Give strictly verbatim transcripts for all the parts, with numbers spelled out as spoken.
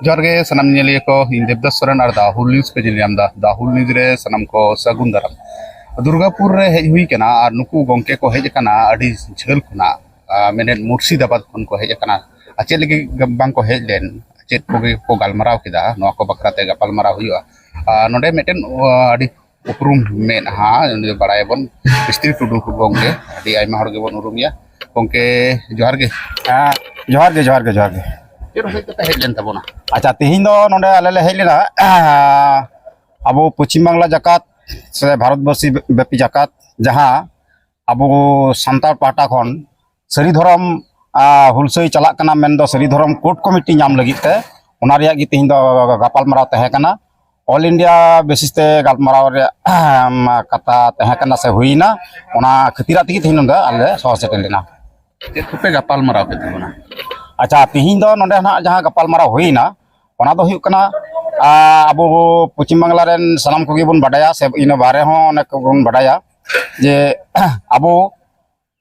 ᱡᱚᱦᱟᱨ ᱜᱮ ᱥᱟᱱᱟᱢ ᱧᱮᱧᱮᱞᱤᱭᱟᱹ ᱠᱚ, ᱤᱧ ᱫᱮᱵᱫᱟᱥ ᱥᱚᱨᱮᱱ ᱟᱨ ᱫᱟ ᱦᱩᱞ ᱱᱤᱭᱩᱡᱽ ᱯᱮ ᱧᱮᱞ ᱧᱟᱢ ᱮᱫᱟ᱾ ᱫᱟ ᱦᱩᱞ ᱱᱤᱭᱩᱡᱽ ᱨᱮ ᱥᱟᱱᱟᱢ ᱠᱚ ᱥᱟᱹᱜᱩᱱ ᱫᱟᱨᱟᱢ᱾ ᱫᱩᱨᱜᱟᱯᱩᱨ ᱨᱮ ᱦᱮᱡ ᱦᱩᱭ ᱠᱟᱱᱟ ᱟᱨ ᱱᱩᱠᱩ ᱜᱚᱝᱠᱮ ᱠᱚ ᱦᱮᱡ ᱟᱠᱟᱱᱟ ᱟᱹᱰᱤ ᱡᱷᱟᱹᱞ ᱠᱷᱚᱱᱟᱜ, ᱟᱨ ᱢᱮᱱᱮᱫ ᱢᱩᱨᱥᱤᱫᱟᱵᱟᱫᱽ ᱠᱷᱚᱱ ᱠᱚ ᱦᱮᱡ ᱟᱠᱟᱱᱟ᱾ ᱟᱨ ᱪᱮᱫ ᱞᱟᱹᱜᱤᱫ ᱵᱟᱝ ᱠᱚ ᱦᱮᱡ ᱞᱮᱱ, ᱪᱮᱫ ᱠᱚᱜᱮ ᱠᱚ ᱜᱟᱞᱢᱟᱨᱟᱣ ᱠᱮᱫᱟ, ᱱᱚᱣᱟ ᱠᱚ ᱵᱟᱠᱷᱨᱟ ᱛᱮ ᱜᱟᱯᱟᱞᱢᱟᱨᱟᱣ ᱦᱩᱭᱩᱜᱼᱟ᱾ ᱟᱨ ᱱᱚᱰᱮ ᱢᱤᱫᱴᱮᱱ, ᱟᱨ ᱟᱹᱰᱤ ᱩᱯᱨᱩᱢ ᱢᱮᱫᱦᱟ, ᱩᱱᱤ ᱫᱚ ᱵᱟᱲᱟᱭᱟᱵᱚᱱ, ᱢᱤᱥᱛᱨᱤ ᱴᱩᱰᱩ ᱜᱚᱝᱠᱮ, ᱟᱹᱰᱤ ᱟᱭᱢᱟ ᱦᱚᱲ ᱜᱮᱵᱚᱱ ᱩᱨᱩᱢᱮᱭᱟ᱾ ᱜᱚᱝᱠᱮ, ᱡᱚᱦᱟᱨ ᱜᱮ᱾ ᱦᱮᱸ, ᱡᱚᱦᱟᱨ ᱜᱮ, ᱡᱚᱦᱟᱨ ᱜᱮ, ᱡᱚᱦᱟᱨ ᱜᱮ᱾ ᱪᱮᱫ ᱦᱚᱛᱮᱡ ᱛᱮᱯᱮ ᱦᱮᱡ ᱞᱮᱱ ᱛᱟᱵᱚᱱᱟ? ᱟᱪᱪᱷᱟ, ᱛᱮᱦᱮᱧ ᱫᱚ ᱱᱚᱰᱮ ᱟᱞᱮ ᱞᱮ ᱦᱮᱡ ᱞᱮᱱᱟ, ᱟᱵᱚ ᱯᱚᱪᱷᱤᱢ ᱵᱟᱝᱞᱟ ᱡᱟᱠᱟᱛ ᱥᱮ ᱵᱷᱟᱨᱚᱛᱵᱚᱨᱥᱤ ᱵᱮᱯᱤ ᱡᱟᱠᱟᱛ, ᱡᱟᱦᱟᱸ ᱟᱵᱚ ᱥᱟᱱᱛᱟᱲ ᱯᱟᱦᱴᱟ ᱠᱷᱚᱱ ᱥᱟᱹᱨᱤ ᱫᱷᱚᱨᱚᱢ, ᱟ, ᱦᱩᱞᱥᱟᱹᱭ ᱪᱟᱞᱟᱜ ᱠᱟᱱᱟ ᱢᱮᱱᱫᱚ ᱥᱟᱹᱨᱤ ᱫᱷᱚᱨᱚᱢ ᱠᱳᱰ ᱠᱚᱢᱤᱴᱤ ᱧᱟᱢ ᱞᱟᱹᱜᱤᱫ ᱛᱮ, ᱚᱱᱟ ᱨᱮᱭᱟᱜ ᱜᱮ ᱛᱮᱦᱮᱧ ᱫᱚ ᱜᱟᱯᱟᱞᱢᱟᱨᱟᱣ ᱛᱟᱦᱮᱸ ᱠᱟᱱᱟ᱾ ᱚᱞ ᱤᱱᱰᱤᱭᱟ ᱵᱮᱥᱤᱥ ᱛᱮ ᱜᱟᱞᱢᱟᱨᱟᱣ ᱨᱮᱭᱟᱜ, ᱟᱦ, ᱠᱟᱛᱷᱟ ᱛᱟᱦᱮᱸ ᱠᱟᱱᱟ ᱥᱮ ᱦᱩᱭᱱᱟ, ᱚᱱᱟ ᱠᱷᱟᱹᱛᱤᱨᱟᱜ ᱛᱮᱜᱮ ᱛᱮᱦᱮᱧ ᱱᱚᱰᱮ ᱟᱞᱮ ᱥᱚᱦᱚᱨ ᱥᱮᱴᱮᱨ ᱞᱮᱱᱟ᱾ ᱪᱮᱫ ᱠᱚᱯᱮ ᱜᱟᱯᱟᱞᱢᱟᱨᱟᱣ ᱠᱮᱫ ᱛᱟᱵᱚᱱᱟ? ᱟᱪᱪᱷᱟ, ᱛᱮᱦᱮᱧ ᱫᱚ ᱱᱚᱰᱮ ᱱᱟᱦᱟᱜ ᱡᱟᱦᱟᱸ ᱜᱟᱯᱟᱞᱢᱟᱨᱟᱣ ᱦᱩᱭᱱᱟ, ᱚᱱᱟ ᱫᱚ ᱦᱩᱭᱩᱜ ᱠᱟᱱᱟ, ᱟ, ᱟᱵᱚ ᱯᱚᱪᱷᱤᱢ ᱵᱟᱝᱞᱟ ᱨᱮᱱ ᱥᱟᱱᱟᱢ ᱠᱚᱜᱮ ᱵᱚᱱ ᱵᱟᱰᱟᱭᱟ ᱥᱮ ᱤᱱᱟᱹ ᱵᱟᱦᱨᱮ ᱦᱚᱸ ᱚᱱᱮᱠ ᱠᱚᱵᱚᱱ ᱵᱟᱰᱟᱭᱟ ᱡᱮ ᱟᱵᱚ,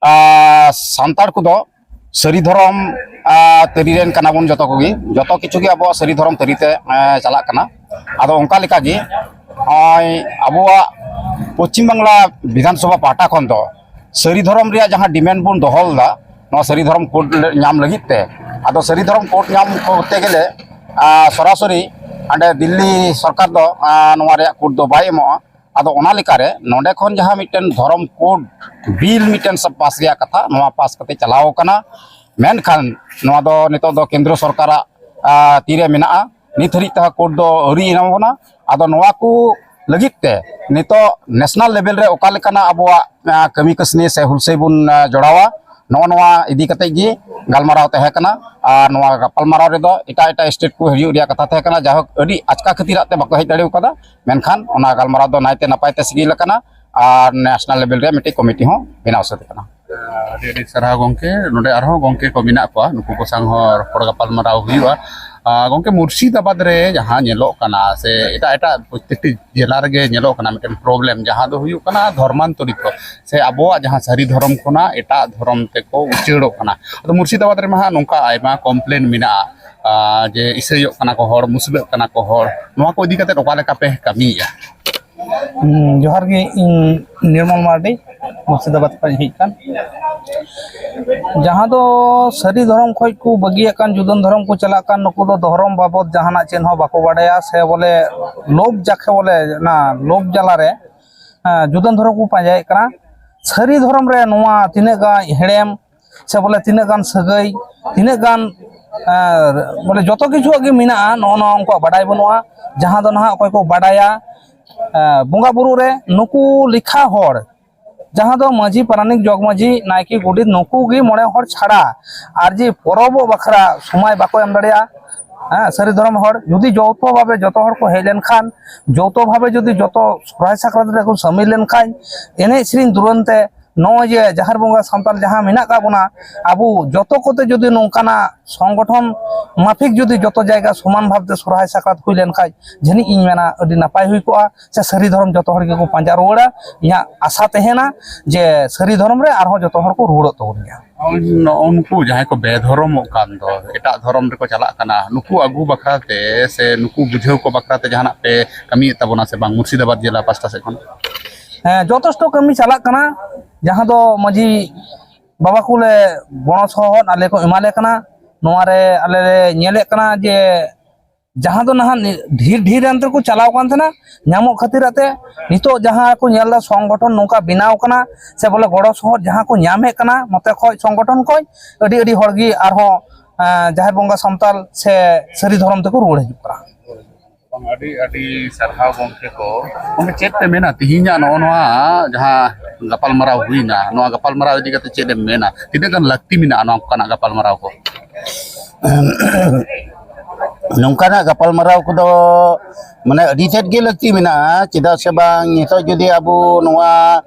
ᱟ, ᱥᱟᱱᱛᱟᱲ ᱠᱚᱫᱚ ᱥᱟᱹᱨᱤ ᱫᱷᱚᱨᱚᱢ, ᱟ, ᱛᱟᱹᱨᱤ ᱨᱮᱱ ᱠᱟᱱᱟ ᱵᱚᱱ ᱡᱚᱛᱚ ᱠᱚᱜᱮ᱾ ᱡᱚᱛᱚ ᱠᱤᱪᱷᱩ ᱜᱮ ᱟᱵᱚᱣᱟᱜ ᱥᱟᱹᱨᱤ ᱫᱷᱚᱨᱚᱢ ᱛᱟᱹᱨᱤ ᱛᱮ, ᱮ, ᱪᱟᱞᱟᱜ ᱠᱟᱱᱟ᱾ ᱟᱫᱚ ᱚᱱᱠᱟ ᱞᱮᱠᱟ ᱜᱮ ᱱᱚᱜᱼᱚᱭ ᱟᱵᱚᱣᱟᱜ ᱯᱚᱪᱷᱤᱢ ᱵᱟᱝᱞᱟ ᱵᱤᱫᱷᱟᱱ ᱥᱚᱵᱷᱟ ᱯᱟᱦᱴᱟ ᱠᱷᱚᱱ ᱫᱚ ᱥᱟᱹᱨᱤ ᱫᱷᱚᱨᱚᱢ ᱨᱮᱭᱟᱜ ᱡᱟᱦᱟᱸ ᱰᱤᱢᱮᱱᱰ ᱵᱚᱱ ᱫᱚᱦᱚ ᱞᱮᱫᱟ, ᱱᱚᱣᱟ ᱥᱟᱹᱨᱤ ᱫᱷᱚᱨᱚᱢ ᱠᱳᱰ ᱧᱟᱢ ᱞᱟᱹᱜᱤᱫ ᱛᱮ, ᱟᱫᱚ ᱥᱟᱹᱨᱤ ᱫᱷᱚᱨᱚᱢ ᱠᱳᱰ ᱧᱟᱢ ᱠᱚᱨᱛᱮ ᱜᱮᱞᱮ, ᱟ, ᱥᱚᱨᱟᱥᱚᱨᱤ ᱦᱟᱸᱰᱮ ᱫᱤᱞᱞᱤ ᱥᱚᱨᱠᱟᱨ ᱫᱚ, ᱟ, ᱱᱚᱣᱟ ᱨᱮᱭᱟᱜ ᱠᱳᱰ ᱫᱚ ᱵᱟᱭ ᱮᱢᱚᱜᱼᱟ᱾ ᱟᱫᱚ ᱚᱱᱟ ᱞᱮᱠᱟᱨᱮ ᱱᱚᱰᱮ ᱠᱷᱚᱱ ᱡᱟᱦᱟᱸ ᱢᱤᱫᱴᱮᱱ ᱫᱷᱚᱨᱚᱢ ᱠᱳᱰ ᱵᱤᱞ ᱢᱤᱫᱴᱮᱱ ᱥᱟ-, ᱯᱟᱥ ᱨᱮᱭᱟᱜ ᱠᱟᱛᱷᱟ, ᱱᱚᱣᱟ ᱯᱟᱥ ᱠᱟᱛᱮ ᱪᱟᱞᱟᱣ ᱠᱟᱱᱟ᱾ ᱢᱮᱱᱠᱷᱟᱱ ᱱᱚᱣᱟ ᱫᱚ ᱱᱤᱛᱚᱜ ᱫᱚ ᱠᱮᱱᱫᱨᱚ ᱥᱚᱨᱠᱟᱨᱟᱜ, ᱟ, ᱛᱤᱨᱮ ᱢᱮᱱᱟᱜᱼᱟ, ᱱᱤᱛ ᱦᱟᱹᱨᱤᱡ ᱛᱮᱦᱚᱸ ᱠᱳᱰ ᱫᱚ ᱟᱹᱣᱨᱤ ᱮᱢᱟ ᱵᱚᱱᱟ᱾ ᱟᱫᱚ ᱱᱚᱣᱟ ᱠᱚ ᱞᱟᱹᱜᱤᱫ ᱛᱮ ᱱᱤᱛᱚᱜ ᱱᱮᱥᱱᱟᱞ ᱞᱮᱵᱮᱞ ᱨᱮ ᱚᱠᱟ ᱞᱮᱠᱟᱱᱟᱜ ᱟᱵᱚᱣᱟᱜ, ᱟ, ᱠᱟᱹᱢᱤ ᱠᱟᱹᱥᱱᱤ ᱥᱮ ᱦᱩᱞᱥᱟᱹᱭ ᱵᱚᱱ, ᱟ, ᱡᱚᱲᱟᱣᱟ, ᱱᱚᱜᱼᱚ ᱱᱚᱣᱟ ᱤᱫᱤ ᱠᱟᱛᱮ ᱜᱮ ᱜᱟᱞᱢᱟᱨᱟᱣ ᱛᱟᱦᱮᱸ ᱠᱟᱱᱟ᱾ ᱟᱨ ᱱᱚᱣᱟ ᱜᱟᱯᱟᱞᱢᱟᱨᱟᱣ ᱨᱮᱫᱚ ᱮᱴᱟᱜ ᱮᱴᱟᱜ ᱥᱴᱮᱴ ᱠᱚ ᱦᱤᱡᱩᱜ ᱨᱮᱭᱟᱜ ᱠᱟᱛᱷᱟ ᱛᱟᱦᱮᱸ ᱠᱟᱱᱟ, ᱡᱟᱭᱦᱳᱠ ᱟᱹᱰᱤ ᱟᱪᱠᱟ ᱠᱷᱟᱹᱛᱤᱨᱟᱜ ᱛᱮ ᱵᱟᱠᱚ ᱦᱮᱡ ᱫᱟᱲᱮ ᱠᱟᱫᱟ, ᱢᱮᱱᱠᱷᱟᱱ ᱚᱱᱟ ᱜᱟᱞᱢᱟᱨᱟᱣ ᱫᱚ ᱱᱟᱭᱛᱮ ᱱᱟᱯᱟᱭ ᱛᱮ ᱥᱤᱜᱤᱞ ᱟᱠᱟᱱᱟ ᱟᱨ ᱱᱮᱥᱱᱟᱞ ᱞᱮᱵᱮᱞ ᱨᱮ ᱢᱤᱫᱴᱤᱡ ᱠᱚᱢᱤᱴᱤ ᱦᱚᱸ ᱵᱮᱱᱟᱣ ᱥᱟᱹᱛ ᱟᱠᱟᱱᱟ᱾ ᱟᱹᱰᱤ ᱟᱹᱰᱤ ᱥᱟᱨᱦᱟᱣ ᱜᱚᱢᱠᱮ, ᱱᱚᱰᱮ ᱟᱨᱦᱚᱸ ᱜᱚᱢᱠᱮ ᱠᱚ ᱢᱮᱱᱟᱜ ᱠᱚᱣᱟ, ᱱᱩᱠᱩ ᱠᱚ ᱥᱟᱶ ᱦᱚᱸ ᱨᱚᱯᱚᱲ ᱜᱟᱯᱟᱞᱢᱟᱨᱟᱣ ᱦᱩᱭᱩᱜᱼᱟ᱾ ᱟᱨ ᱜᱚᱢᱠᱮ, ᱢᱩᱨᱥᱤᱫᱟᱵᱟᱫᱽ ᱨᱮ ᱡᱟᱦᱟᱸ ᱧᱮᱞᱚᱜ ᱠᱟᱱᱟ ᱥᱮ ᱮᱴᱟᱜ ᱮᱴᱟᱜ ᱯᱨᱚᱛᱮᱠᱴᱤ ᱡᱮᱞᱟ ᱨᱮᱜᱮ ᱧᱮᱞᱚᱜ ᱠᱟᱱᱟ ᱢᱤᱫᱴᱮᱱ ᱯᱨᱚᱵᱞᱮᱢ, ᱡᱟᱦᱟᱸ ᱫᱚ ᱦᱩᱭᱩᱜ ᱠᱟᱱᱟ ᱫᱷᱚᱨᱢᱟᱱᱛᱚᱨᱤᱛᱚ ᱥᱮ ᱟᱵᱚᱣᱟᱜ ᱡᱟᱦᱟᱸ ᱥᱟᱹᱨᱤ ᱫᱷᱚᱨᱚᱢ ᱠᱷᱚᱱᱟᱜ ᱮᱴᱟᱜ ᱫᱷᱚᱨᱚᱢ ᱛᱮᱠᱚ ᱩᱪᱟᱹᱲᱚᱜ ᱠᱟᱱᱟ᱾ ᱟᱫᱚ ᱢᱩᱨᱥᱤᱫᱟᱵᱟᱫᱽ ᱨᱮᱢᱟ ᱦᱟᱸᱜ ᱱᱚᱝᱠᱟ ᱟᱭᱢᱟ ᱠᱚᱢᱯᱞᱮᱱ ᱢᱮᱱᱟᱜᱼᱟ, ᱟᱨ ᱡᱮ ᱤᱥᱟᱹᱭᱚᱜ ᱠᱟᱱᱟ ᱠᱚ ᱦᱚᱲ, ᱢᱩᱥᱞᱟᱹᱜ ᱠᱟᱱᱟ ᱠᱚ ᱦᱚᱲ, ᱱᱚᱣᱟ ᱠᱚ ᱤᱫᱤ ᱠᱟᱛᱮ ᱚᱠᱟ ᱞᱮᱠᱟ ᱯᱮ ᱠᱟᱹᱢᱤᱭᱮᱫᱼᱟ? ᱦᱩᱸ, ᱡᱚᱦᱟᱨ ᱜᱮ, ᱤᱧ ᱱᱤᱨᱢᱚᱞ ᱢᱟᱨᱰᱤ, ᱢᱩᱨᱥᱤᱫᱟᱵᱟᱫᱽ ᱠᱷᱚᱱ ᱤᱧ ᱦᱮᱡ ᱟᱠᱟᱱ᱾ ᱡᱟᱦᱟᱸ ᱫᱚ ᱥᱟᱹᱨᱤ ᱫᱷᱚᱨᱚᱢ ᱠᱷᱚᱡ ᱠᱚ ᱵᱟᱹᱜᱤᱭᱟᱜ ᱠᱟᱱ, ᱡᱩᱫᱟᱹᱱ ᱫᱷᱚᱨᱚᱢ ᱠᱚ ᱪᱟᱞᱟᱜ ᱠᱟᱱ, ᱱᱩᱠᱩ ᱫᱚ ᱫᱷᱚᱨᱚᱢ ᱵᱟᱵᱚᱫ ᱡᱟᱦᱟᱱᱟᱜ ᱪᱮᱫ ᱦᱚᱸ ᱵᱟᱠᱚ ᱵᱟᱰᱟᱭᱟ, ᱥᱮ ᱵᱚᱞᱮ ᱞᱳᱵᱷ ᱡᱟᱠᱷᱮ ᱵᱚᱞᱮ ᱚᱱᱟ ᱞᱳᱵᱷ ᱡᱟᱞᱟᱨᱮ, ᱦᱮᱸ, ᱡᱩᱫᱟᱹᱱ ᱫᱷᱚᱨᱚᱢ ᱠᱚ ᱯᱟᱸᱡᱟᱭᱮᱫ ᱠᱟᱱᱟ᱾ ᱥᱟᱹᱨᱤ ᱫᱷᱚᱨᱚᱢ ᱨᱮ ᱱᱚᱣᱟ ᱛᱤᱱᱟᱹᱜ ᱜᱟᱱ ᱦᱮᱲᱮᱢ, ᱥᱮ ᱵᱚᱞᱮ ᱛᱤᱱᱟᱹᱜ ᱜᱟᱱ ᱥᱟᱹᱜᱟᱹᱭ, ᱛᱤᱱᱟᱹᱜ ᱜᱟᱱ, ᱮᱸ, ᱵᱚᱞᱮ ᱡᱚᱛᱚ ᱠᱤᱪᱷᱩᱣᱟᱜ ᱜᱮ ᱢᱮᱱᱟᱜᱼᱟ, ᱱᱚᱜᱼᱚ ᱱᱚᱣᱟ ᱩᱱᱠᱩᱣᱟᱜ ᱵᱟᱰᱟᱭ ᱵᱟᱹᱱᱩᱜᱼᱟ᱾ ᱡᱟᱦᱟᱸ ᱫᱚ ᱱᱟᱦᱟᱜ ᱚᱠᱚᱭ ᱠᱚ ᱵᱟᱰᱟᱭᱟ, ᱮᱸ, ᱵᱚᱸᱜᱟ ᱵᱩᱨᱩ ᱨᱮ ᱱᱩᱠᱩ ᱞᱮᱠᱷᱟ ᱦᱚᱲ, ᱡᱟᱦᱟᱸ ᱫᱚ ᱢᱟᱹᱡᱷᱤ, ᱯᱟᱨᱟᱱᱤᱠ, ᱡᱚᱜᱽ ᱢᱟᱹᱡᱷᱤ, ᱱᱟᱭᱠᱮ, ᱜᱚᱰᱮᱛ, ᱱᱩᱠᱩ ᱜᱮ ᱢᱚᱬᱮ ᱦᱚᱲ ᱪᱷᱟᱲᱟ ᱟᱨ ᱡᱮ ᱯᱚᱨᱚᱵᱚᱜ ᱵᱟᱠᱷᱨᱟ ᱥᱚᱢᱚᱭ ᱵᱟᱠᱚ ᱮᱢ ᱫᱟᱲᱮᱭᱟᱜᱼᱟ᱾ ᱦᱮᱸ, ᱥᱟᱹᱨᱤ ᱫᱷᱚᱨᱚᱢ ᱦᱚᱲ ᱡᱩᱫᱤ ᱡᱚᱛᱚ ᱵᱷᱟᱵᱮ ᱡᱚᱛᱚ ᱦᱚᱲ ᱠᱚ ᱦᱮᱡ ᱞᱮᱱᱠᱷᱟᱱ, ᱡᱚᱛᱚ ᱵᱷᱟᱵᱮ ᱡᱩᱫᱤ ᱡᱚᱛᱚ ᱥᱚᱨᱦᱟᱭ ᱥᱟᱠᱨᱟᱛ ᱨᱮᱠᱚ ᱥᱟᱹᱢᱤᱞ ᱞᱮᱱᱠᱷᱟᱱ, ᱮᱱᱮᱡ ᱥᱮᱨᱮᱧ ᱫᱩᱨᱟᱹᱱ ᱛᱮ ᱱᱚᱜᱼᱚᱭ ᱡᱮ ᱡᱟᱦᱮᱨ ᱵᱚᱸᱜᱟ ᱥᱟᱱᱛᱟᱲ ᱡᱟᱦᱟᱸ ᱢᱮᱱᱟᱜ ᱟᱠᱟᱫ ᱵᱚᱱᱟ, ᱟᱵᱚ ᱡᱚᱛᱚ ᱠᱚᱛᱮ ᱡᱩᱫᱤ ᱱᱚᱝᱠᱟᱱᱟᱜ ᱥᱚᱝᱜᱚᱴᱷᱚᱱ ᱢᱟᱯᱷᱤᱠ ᱡᱩᱫᱤ ᱡᱚᱛᱚ ᱡᱟᱭᱜᱟ ᱥᱚᱢᱟᱱ ᱵᱷᱟᱵᱛᱮ ᱥᱚᱨᱦᱟᱭ ᱥᱟᱠᱨᱟᱛ ᱦᱩᱭ ᱞᱮᱱᱠᱷᱟᱱ, ᱡᱟᱹᱱᱤᱡ ᱤᱧ ᱢᱮᱱᱟ ᱟᱹᱰᱤ ᱱᱟᱯᱟᱭ ᱦᱩᱭ ᱠᱚᱜᱼᱟ, ᱥᱮ ᱥᱟᱹᱨᱤ ᱫᱷᱚᱨᱚᱢ ᱡᱚᱛᱚ ᱦᱚᱲ ᱜᱮᱠᱚ ᱯᱟᱸᱡᱟ ᱨᱩᱣᱟᱹᱲᱟ᱾ ᱤᱧᱟᱹᱜ ᱟᱥᱟ ᱛᱟᱦᱮᱱᱟ ᱡᱮ ᱥᱟᱹᱨᱤ ᱫᱷᱚᱨᱚᱢ ᱨᱮ ᱟᱨᱦᱚᱸ ᱡᱚᱛᱚ ᱦᱚᱲ ᱠᱚ ᱨᱩᱣᱟᱹᱲᱚᱜ ᱛᱟᱵᱚᱱ ᱜᱮᱭᱟ᱾ ᱱᱚᱜᱼᱚ ᱱᱩᱠᱩ ᱡᱟᱦᱟᱸᱭ ᱠᱚ ᱵᱮᱫᱷᱚᱨᱚᱢᱚᱜ ᱠᱟᱱ ᱫᱚ, ᱮᱴᱟᱜ ᱫᱷᱚᱨᱚᱢ ᱨᱮᱠᱚ ᱪᱟᱞᱟᱜ ᱠᱟᱱᱟ, ᱱᱩᱠᱩ ᱟᱹᱜᱩ ᱵᱟᱠᱷᱨᱟ ᱛᱮ ᱥᱮ ᱱᱩᱠᱩ ᱵᱩᱡᱷᱟᱹᱣ ᱠᱚ ᱵᱟᱠᱷᱨᱟ ᱛᱮ ᱡᱟᱦᱟᱱᱟᱜ ᱯᱮ ᱠᱟᱹᱢᱤᱭᱮᱫ ᱛᱟᱵᱚᱱᱟ ᱥᱮ ᱵᱟᱝ ᱢᱩᱨᱥᱤᱫᱟᱵᱟᱫᱽ ᱡᱮᱞᱟ ᱯᱟᱥᱴᱟ ᱥᱮᱫ ᱠᱷᱚᱱ? ᱦᱮᱸ, ᱡᱚᱛᱷᱮᱥᱴᱚ ᱠᱟᱹᱢᱤ ᱪᱟᱞᱟᱜ ᱠᱟᱱᱟ, ᱡᱟᱦᱟᱸ ᱫᱚ ᱢᱟᱹᱡᱷᱤ ᱵᱟᱵᱟ ᱠᱚᱞᱮ ᱜᱚᱲᱚ ᱥᱚᱦᱚᱫ ᱟᱞᱮ ᱠᱚ ᱮᱢᱟᱞᱮ ᱠᱟᱱᱟ᱾ ᱱᱚᱣᱟ ᱨᱮ ᱟᱞᱮ ᱞᱮ ᱧᱮᱞᱮᱫ ᱠᱟᱱᱟ ᱡᱮ ᱡᱟᱦᱟᱸ ᱫᱚ ᱱᱟᱦᱟᱜ ᱱᱤ-, ᱰᱷᱮᱨ ᱰᱷᱮᱨ ᱮᱱᱛᱮ ᱠᱚ ᱪᱟᱞᱟᱣ ᱠᱟᱱ ᱛᱟᱦᱮᱱᱟ, ᱧᱟᱢᱚᱜ ᱠᱷᱟᱹᱛᱤᱨ ᱟᱛᱮ ᱱᱤᱛᱚᱜ ᱡᱟᱦᱟᱸ ᱠᱚ ᱧᱮᱞ ᱮᱫᱟ ᱥᱚᱝᱜᱚᱴᱷᱚᱱ ᱱᱚᱝᱠᱟ ᱵᱮᱱᱟᱣ ᱠᱟᱱᱟ, ᱥᱮ ᱵᱚᱞᱮ ᱜᱚᱲᱚ ᱥᱚᱦᱚᱫ ᱡᱟᱦᱟᱸ ᱠᱚ ᱧᱟᱢᱮᱫ ᱠᱟᱱᱟ ᱱᱚᱛᱮ ᱠᱷᱚᱡ, ᱥᱚᱝᱜᱚᱴᱷᱚᱱ ᱠᱷᱚᱡ ᱟᱹᱰᱤ ᱟᱹᱰᱤ ᱦᱚᱲ ᱜᱮ ᱟᱨᱦᱚᱸ, ᱮᱸ, ᱡᱟᱦᱮᱨ ᱵᱚᱸᱜᱟ ᱥᱟᱱᱛᱟᱞ ᱥᱮ ᱥᱟᱹᱨᱤ ᱫᱷᱚᱨᱚᱢ ᱛᱮᱠᱚ ᱨᱩᱣᱟᱹᱲ ᱦᱤᱡᱩᱜ ᱠᱟᱱᱟ᱾ ᱵᱟᱝ, ᱟᱹᱰᱤ ᱟᱹᱰᱤ ᱥᱟᱨᱦᱟᱣ ᱜᱚᱢᱠᱮ ᱠᱚ᱾ ᱜᱚᱢᱠᱮ, ᱪᱮᱫ ᱯᱮ ᱢᱮᱱᱟ ᱛᱤᱦᱤᱧᱟᱜ ᱱᱚᱜᱼᱚ ᱱᱚᱣᱟ ᱡᱟᱦᱟᱸ ᱜᱟᱯᱟᱞᱢᱟᱨᱟᱣ ᱦᱩᱭᱱᱟ, ᱱᱚᱣᱟ ᱜᱟᱯᱟᱞᱢᱟᱨᱟᱣ ᱤᱫᱤ ᱠᱟᱛᱮ ᱪᱮᱫ ᱮᱢ ᱢᱮᱱᱟ? ᱛᱤᱱᱟᱹᱜ ᱜᱟᱱ ᱞᱟᱹᱠᱛᱤ ᱢᱮᱱᱟᱜᱼᱟ ᱱᱚᱝᱠᱟᱱᱟᱜ ᱜᱟᱯᱟᱞᱢᱟᱨᱟᱣ ᱠᱚ? ᱱᱚᱝᱠᱟᱱᱟᱜ ᱜᱟᱯᱟᱞᱢᱟᱨᱟᱣ ᱠᱚᱫᱚ ᱢᱟᱱᱮ ᱟᱹᱰᱤ ᱛᱮᱫ ᱜᱮ ᱞᱟᱹᱠᱛᱤ ᱢᱮᱱᱟᱜᱼᱟ᱾ ᱪᱮᱫᱟᱜ ᱥᱮ ᱵᱟᱝ, ᱱᱤᱛᱚᱜ ᱡᱩᱫᱤ ᱟᱵᱚ ᱱᱚᱣᱟ,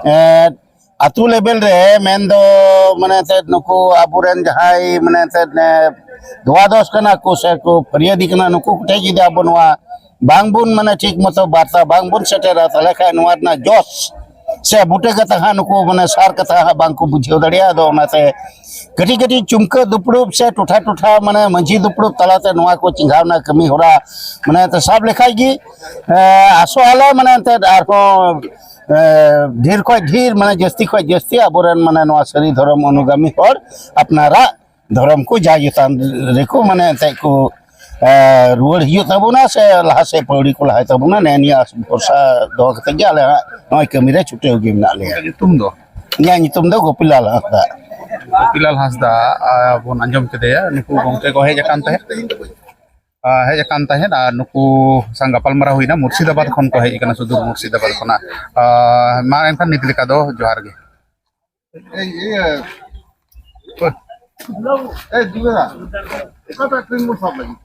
ᱮᱸ, ᱟᱹᱛᱩ ᱞᱮᱵᱮᱞ ᱨᱮ ᱢᱮᱱᱫᱚ ᱢᱟᱱᱮ ᱛᱮᱫ ᱱᱩᱠᱩ ᱟᱵᱚᱨᱮᱱ ᱡᱟᱦᱟᱸᱭ ᱢᱟᱱᱮ ᱛᱮᱫ, ᱮᱸ, ᱫᱚᱥ ᱠᱟᱱᱟ ᱠᱚ ᱥᱮ ᱠᱚ ᱯᱷᱤᱨᱭᱟᱹᱫᱤ ᱠᱟᱱᱟ, ᱱᱩᱠᱩ ᱠᱚᱴᱷᱮᱱ ᱡᱩᱫᱤ ᱟᱵᱚ ᱱᱚᱣᱟ ᱵᱟᱝᱵᱚᱱ ᱢᱟᱱᱮ ᱴᱷᱤᱠ ᱢᱚᱛᱚ ᱵᱟᱨᱛᱟ ᱵᱟᱝᱵᱚᱱ ᱥᱮᱴᱮᱨᱟ, ᱛᱟᱦᱚᱞᱮ ᱠᱷᱟᱱ ᱱᱚᱣᱟ ᱨᱮᱱᱟᱜ ᱡᱚᱥ ᱥᱮ ᱵᱩᱴᱟᱹ ᱠᱟᱛᱷᱟ ᱦᱟᱸᱜ ᱱᱩᱠᱩ ᱢᱟᱱᱮ ᱥᱟᱨ ᱠᱟᱛᱷᱟ ᱦᱟᱸᱜ ᱵᱟᱝ ᱠᱚ ᱵᱩᱡᱷᱟᱹᱣ ᱫᱟᱲᱮᱭᱟᱜᱼᱟ᱾ ᱟᱫᱚ ᱚᱱᱟᱛᱮ ᱠᱟᱹᱴᱤᱡ ᱠᱟᱹᱴᱤᱡ ᱪᱩᱢᱠᱟᱹ ᱫᱩᱯᱲᱩᱵ ᱥᱮ ᱴᱚᱴᱷᱟ ᱴᱚᱴᱷᱟ ᱢᱟᱱᱮ ᱢᱟᱹᱡᱷᱤ ᱫᱩᱯᱲᱩᱵ ᱛᱟᱞᱟᱛᱮ ᱱᱚᱣᱟ ᱠᱚ ᱪᱮᱸᱜᱷᱟᱣᱱᱟ ᱠᱟᱹᱢᱤ ᱦᱚᱨᱟ ᱢᱟᱱᱮ ᱮᱱᱛᱮ ᱥᱟᱵ ᱞᱮᱠᱷᱟᱡ ᱜᱮ, ᱮ, ᱟᱥᱚᱜ ᱟᱞᱮ ᱢᱟᱱᱮ ᱮᱱᱛᱮ ᱟᱨᱦᱚᱸ, ᱮ, ᱰᱷᱮᱨ ᱠᱷᱚᱡ ᱰᱷᱮᱨ ᱢᱟᱱᱮ ᱡᱟᱹᱥᱛᱤ ᱠᱷᱚᱡ ᱡᱟᱹᱥᱛᱤ ᱟᱵᱚᱨᱮᱱ ᱢᱟᱱᱮ ᱱᱚᱣᱟ ᱥᱟᱹᱨᱤ ᱫᱷᱚᱨᱚᱢ ᱚᱱᱩᱜᱟᱢᱤ ᱦᱚᱲ ᱟᱯᱱᱟᱨᱟᱜ ᱫᱷᱚᱨᱚᱢ ᱠᱚ ᱡᱟᱭ ᱡᱚᱛᱟᱱ ᱨᱮᱠᱚ ᱢᱟᱱᱮ ᱮᱱᱛᱮ ᱠᱚ, ᱮ, ᱨᱩᱣᱟᱹᱲ ᱦᱤᱡᱩᱜ ᱛᱟᱵᱚᱱᱟ ᱥᱮ ᱞᱟᱦᱟ ᱥᱮᱫ ᱯᱟᱹᱣᱲᱤ ᱠᱚ ᱞᱟᱦᱟᱭ ᱛᱟᱵᱚᱱᱟ᱾ ᱱᱮᱜᱼᱮ ᱱᱤᱭᱟᱹ ᱟᱥ ᱵᱷᱚᱨᱥᱟ ᱫᱚᱦᱚ ᱠᱟᱛᱮ ᱜᱮ ᱟᱞᱮ ᱦᱟᱸᱜ ᱱᱚᱜᱼᱚᱭ ᱠᱟᱹᱢᱤ ᱨᱮ ᱪᱷᱩᱴᱟᱹᱣ ᱜᱮ ᱢᱮᱱᱟᱜ ᱞᱮᱭᱟ᱾ ᱧᱩᱛᱩᱢ ᱫᱚ? ᱤᱧᱟᱹᱜ ᱧᱩᱛᱩᱢ ᱫᱚ ᱜᱳᱯᱤᱞᱟᱞ ᱦᱟᱸᱥᱫᱟ᱾ ᱜᱳᱯᱤᱞᱟᱞ ᱦᱟᱸᱥᱫᱟ, ᱟ, ᱵᱚᱱ ᱟᱸᱡᱚᱢ ᱠᱮᱫᱮᱭᱟ, ᱱᱩᱠᱩ ᱜᱚᱢᱠᱮ ᱠᱚ ᱦᱮᱡ ᱟᱠᱟᱱ ᱛᱟᱦᱮᱸᱫ, ᱟ, ᱦᱮᱡ ᱟᱠᱟᱱ ᱛᱟᱦᱮᱸᱫ, ᱟᱨ ᱱᱩᱠᱩ ᱥᱟᱶ ᱜᱟᱯᱟᱞᱢᱟᱨᱟᱣ ᱦᱩᱭᱱᱟ᱾ ᱢᱩᱨᱥᱤᱫᱟᱵᱟᱫᱽ ᱠᱷᱚᱱ ᱠᱚ ᱦᱮᱡ ᱟᱠᱟᱱᱟ, ᱥᱩᱫᱩᱨ ᱢᱩᱨᱥᱤᱫᱟᱵᱟᱫᱽ ᱠᱷᱚᱱᱟᱜ᱾ ᱟ, ᱢᱟ ᱮᱱᱠᱷᱟᱱ ᱱᱤᱛ ᱞᱮᱠᱟ ᱫᱚ ᱡᱚᱦᱟᱨ ᱜᱮ᱾ ᱮᱭ, ᱤᱭᱟᱹ, ᱮᱭ, ᱫᱩᱵᱮᱫᱟ, ᱚᱠᱟᱴᱟᱜ ᱴᱨᱮᱱ ᱵᱚᱱ ᱥᱟᱵ ᱞᱟᱹᱜᱤᱫ?